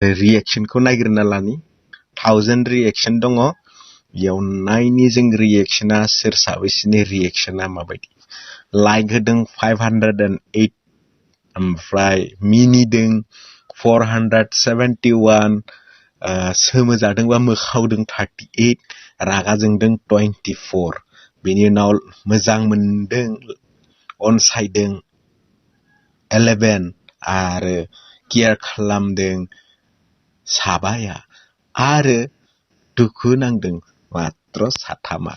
रिएक्शनखौ नायग्रोना लानि 1000 रिएक्शन दङ बेयाव नायनि जों रिएक्शना सोर साबैसेनि रिएक्शना माबायदि लाइक होदों 508 ओमफ्राय मिनिदों 471 सोमोजादोंबा मोखावदों 38 रागा जोंदों 24 बेनि उनाव मोजां मोनदों अनसायदों 11 आरो केयार खालामदों साबाया आरो दुखु नांदों मात्र साथामा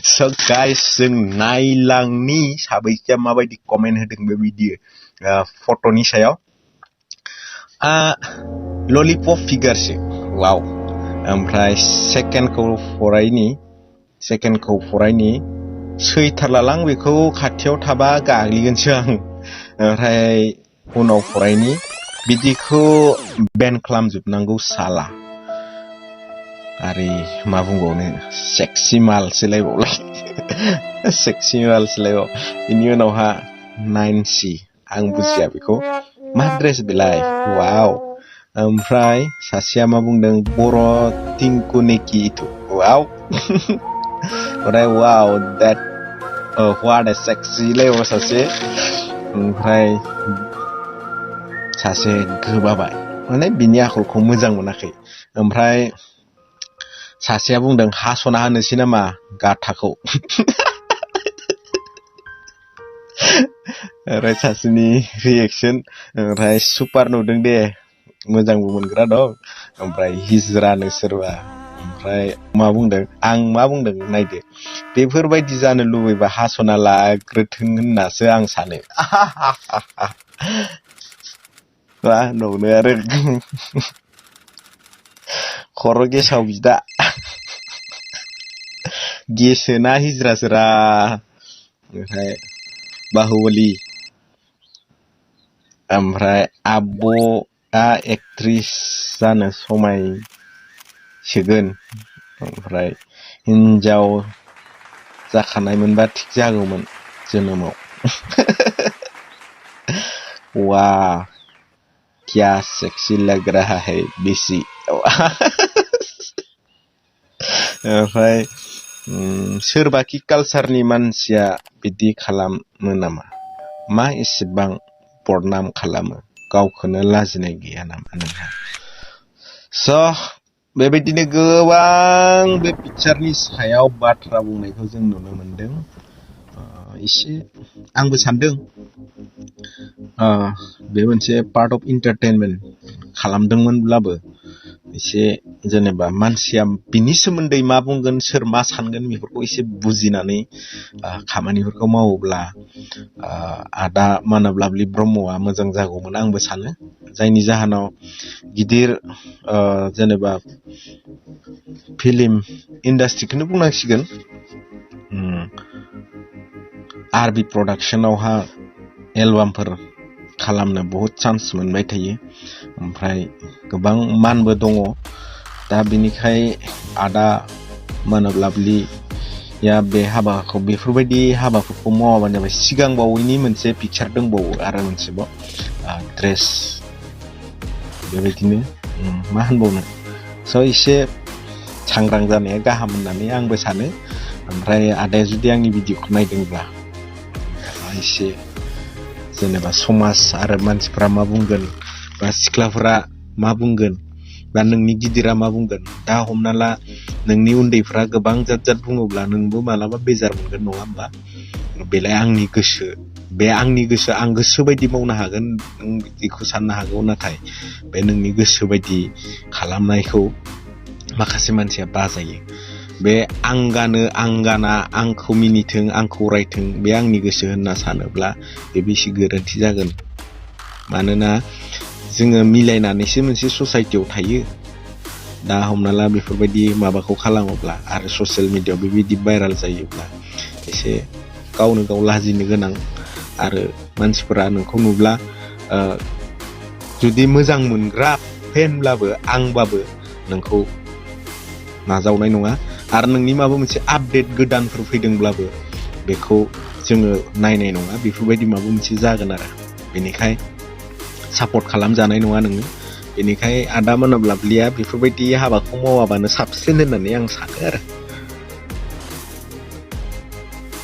So guys जों नायलांनि साबैसेया माबायदि कमेन्ट होदों बे भिडिअ फट'नि सायाव ललिपप फिगारसो वाव ओमफ्राय सेकेन्डखौ फरायनि सैथारलालां बेखौ खाथियाव थाबा गाग्लिगोनसो आं ओमफ्राय उनाव फरायनि बिदिखौ बेन खालामजोबनांगौ साला आरे मा बुंबावनो सेक्सि मालसोलायबावलाय सेक्सि मालसोलायबाव बेनि उनावहा 9C आं बुजिया बेखौ मा ड्रेस बेलाय वाव ओमफ्राय सासेया मा बुंदों बर' टिंकु नेकि इथु वाव ओमफ्राय वाव that what a sexy लायबाव सासे ओमफ्राय सासे गोबाबाय माने बिनि आखलखौ मोजां मोनाखै ओमफ्राय सासेया बुंदों हासना होनोसै नामा गाथाखौ ओमफ्राय सासेनि रिएक्शन ओमफ्राय सुपार नुदों दे मोजांबो मोनग्रा दं ओमफ्राय हिजरानो सोरबा ओमफ्राय मा बुंदों नायदो बेफोरबायदि जानो लुबैबा हासना लाग्रोथों होननासो आं सानो मा होनबावनो आरो खर' गेसाव बिदा गेसोना हिजरासोरा ओमफ्राय बाहुबलि ओमफ्राय आब'आ एक्ट्रिस जानो समायसोगोन ओमफ्राय हिनजाव जाखानायमोनबा थिग जागौमोन जोनोमाव वाह क्या सेक्सी लग रहा है बिसि ओमफ्राय सोरबाखि कालचारनि मानसिया बिदि खालामो नामा मा एसेबां बदनाम खालामो गावखौनो लाजिनाय गैया नामा नोंहा स बेबायदिनो गोबां बे पिक्चारनि सायाव बाथ्रा बुंनायखौ जों नुनो मोनदों एसे आंबो सानदों बे मोनसे पार्ट अफ एन्टारटेनमेन्ट खालामदोंमोनब्लाबो एसे जेनेबा मानसिया बिनि सोमोन्दै मा बुंगोन सोर मा सानगोन बेफोरखौ एसे बुजिनानै खामानिफोरखौ मावोब्ला आदा मानाब लाभलि ब्रह्मआ मोजां जागौमोन आंबो सानो जायनि जाहोनाव गिदिर जेनेबा फिल्म इन्डास्ट्रिखौनो बुंनांसिगोन आरबि प्रडाक्शनावहा एलबामफोर खालामनो बहुत चान्स मोनबाय थायो ओमफ्राय गोबां मानबो दङ दा बिनिखाय आदा मानाब लाभलिया बे हाबाखौ बेफोरबायदि हाबाफोरखौ मावाबानो जाबाय सिगांबावैनि मोनसे पिक्चार दंबावो आरो मोनसेबाव ड्रेस बेबायदिनो मा होनबावनो स एसे सांग्रां जानाया गाहाम होननानै आंबो सानो ओमफ्राय आदाया जुदि आंनि भिडिअखौ नायदोंब्ला एसे जेनेबा समाज आरो मानसिफ्रा मा बुंगोन बा सिख्लाफोरा मा बुंगोन बा नोंनि गिदिरा मा बुंगोन दा हमना ला नोंनि उन्दैफ्रा गोबां जात बुङोब्ला नोंबो मालाबा बेजार मोनगोन नङा होमबा बेलाय आंनि गोसो बे आंनि गोसो आं गोसो बायदि मावनो हागोन नों बेखौ साननो हागौ नाथाय बे नोंनि गोसो बायदि खालामनायखौ माखासे मानसिया बाजायो बे आं गाना आंखौ मिनिथों आंखौ रायथों बे आंनि गोसो होनना सानोब्ला बे बेसे गोरोन्थि जागोन मानोना जोङो मिलायनानैसो मोनसे ससाइटियाव थायो दा हमना ला बेफोरबायदि माबाखौ खालामोब्ला आरो ससियेल मिडियायाव बेबायदि भाइराल जायोब्ला एसे गावनो गाव लाजिनो गोनां आरो मानसिफोरा नोंखौ नुब्ला जुदि मोजां मोनग्रा फेनब्लाबो आंबाबो नोंखौ नाजावनाय नङा आरो नोंनि माबा मोनसे आपडेट गोदानफोर फैदोंब्लाबो बेखौ जोङो नायनाय नङा बेफोरबायदि माबा मोनसे जागोन आरो बेनिखाय सापर्ट खालामजानाय नङा नोङो बेनिखाय आदा मोनाब्लाब्लिया बेफोरबायदि हाबाखौ मावाबानो साबसिन होननानै आं सानो आरो